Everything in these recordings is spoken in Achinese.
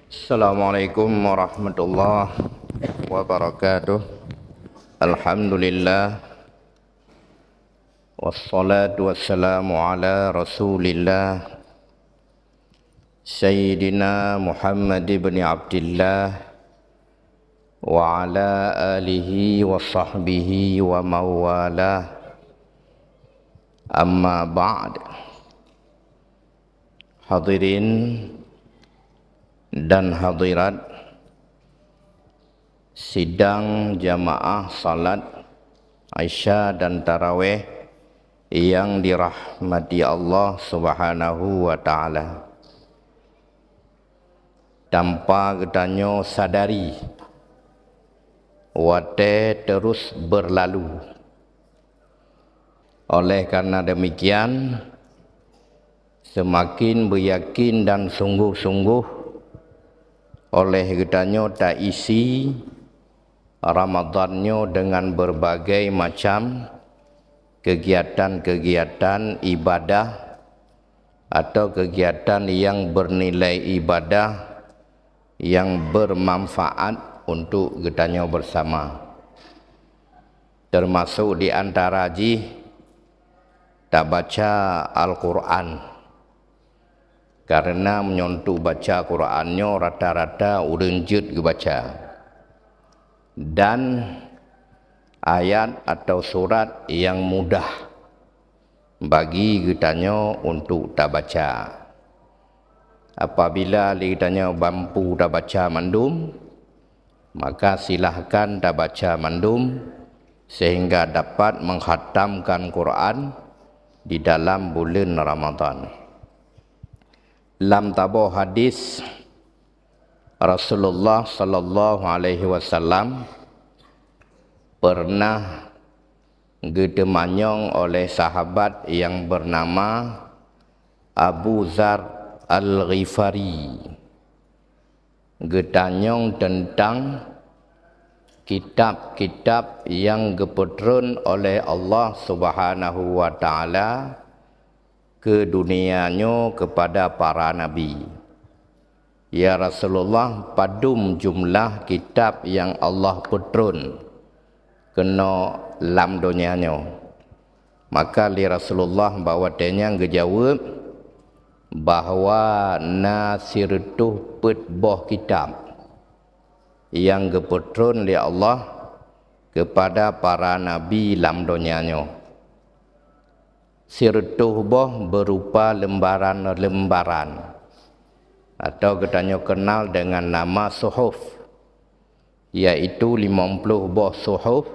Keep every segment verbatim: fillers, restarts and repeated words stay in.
Assalamualaikum warahmatullahi wabarakatuh. Alhamdulillah. Wassalatu wassalamu ala Rasulillah, Sayyidina Muhammad ibn Abdillah, wa ala alihi wa sahbihi wa mawalah. Amma ba'd. Hadirin dan hadirat sidang jamaah salat Isya dan Tarawih yang dirahmati Allah Subhanahu wa Ta'ala. Tanpa geutanyoe sadari, watée terus berlalu. Oleh karena demikian, semakin beuyakin dan sungguh-sungguh oleh geutanyoe taisi Ramadhan nyoe dengan berbagai macam kegiatan-kegiatan ibadah atau kegiatan yang bernilai ibadah yang bermanfaat untuk geutanyoe bersama. Termasuk di antara jih tabaca Al-Quran. Karena meunyoe untuk baca Quran nyoe rata-rata ureuëng jeuet geubaca. Dan ayat atau surat yang mudah bagi geutanyoe untuk tabaca. Apabila lé geutanyoe mampu tabaca mandum, maka silahkan tabaca mandum sehingga dapat menghatamkan Quran di dalam bulan Ramadan. Lam taboh hadis Rasulullah sallallahu alaihi wasallam pernah geuteumanyong oleh sahabat yang bernama Abu Dzar Al-Ghifari. Geutanyong teuntang kitab-kitab nyang geupeutron oleh Allah Subhanahu wa Ta'ala keu dunia nyoe keupada para nabi. "Ya Rasulullah, padum jumlah kitab nyang Allah peutron keunoe lam donya nyoe?" Maka lé Rasulullah bak watée nyan geujaweueb bahwa na sireutôh peuet boh kitab nyang geupeutron lé Allah keupada para nabi lam donya nyoe. Sireutôh boh beurupa leumbaran-leumbaran, atau geutanyoe keunal deungon nama suhuf, yaitu limong ploh boh suhuf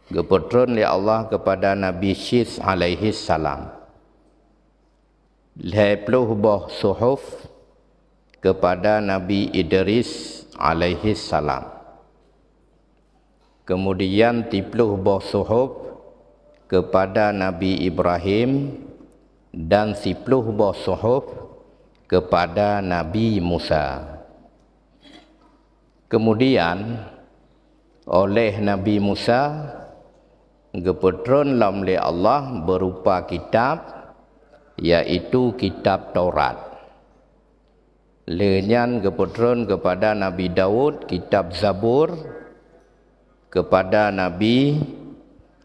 geupeutron lé Allah keupada Nabi Syis alaihi salam. Lhée ploh boh suhuf keupada Nabi Idris alaihi salam. Keumudian siploh boh suhuf keupada Nabi Ibrahim dan siploh boh suhuf keupada Nabi Musa. Keumudian, óh lheueh Nabi Musa, geupeutron lom lé Allah beurupa kitab, yaitu kitab Taurat. Lheueh nyan geupeutron keupada Nabi Daud kitab Zabur, keupada Nabi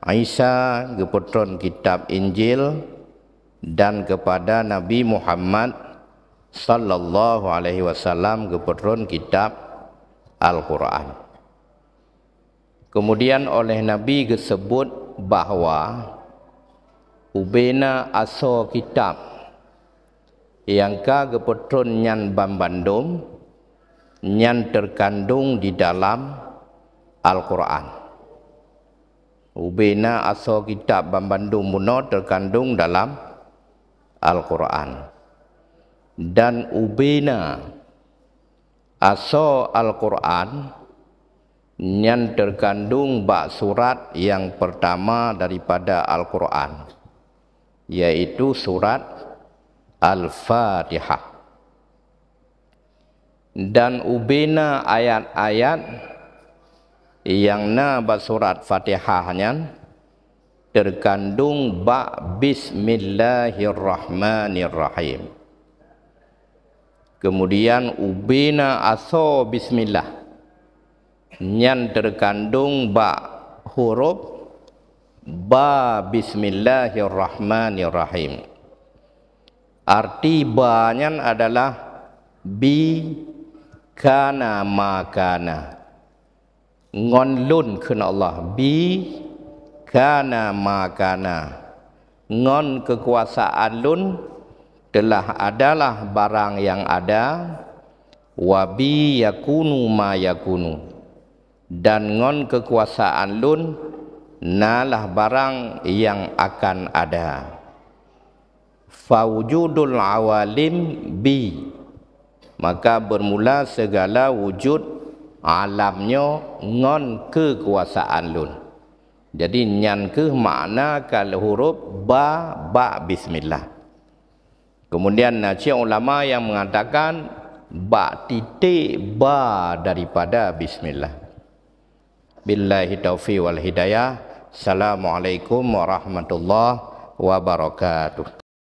Isa geupeutron kitab Injil, dan keupada Nabi Muhammad sallallahu alaihi wasallam geupeutron kitab Al-Quran. Keumudian óh lheueh Nabi geuseubut bahwa ubena asoe kitab nyang ka geupeutron nyan banmandum nyan teukandong di dalam Al-Quran. Ubena asoe kitab banmandum bunoe teukandong dalam Al-Quran. Dan ubena asoe Al-Quran nyan teukandong bak surat nyang peurtama daripada Al-Quran, yaitu surat Al-Fatihah. Dan ubena ayat-ayat nyang na bak surat Fatihah nyan teukandong bak Bismillahirrahmanirrahim. Kemudian ubena asoe bismillah. Nyan terkandong bak huruf ba bismillahirrahmanirrahim. Arti ba nyan adalah bi kana ma kana. Ngon lôn kheun Allah, bi kana ma kana. Ngon keukuasaan lôn teulah adalah barang nyang ada, wa bi yakunu ma yakunu. Dan ngon keukuasaan lôn nalah barang nyang akan ada. Faujudul awalim bi. Maka bermula segala wujud alam nyoe ngon keukuasaan lôn. Jadi nyan kheueh makna kal huruf ba bak bismillah. Kemudian na cit ulama yang mengatakan bak titik ba daripada bismillah. Billahi taufiq wal hidayah. Assalamualaikum warahmatullahi wabarakatuh.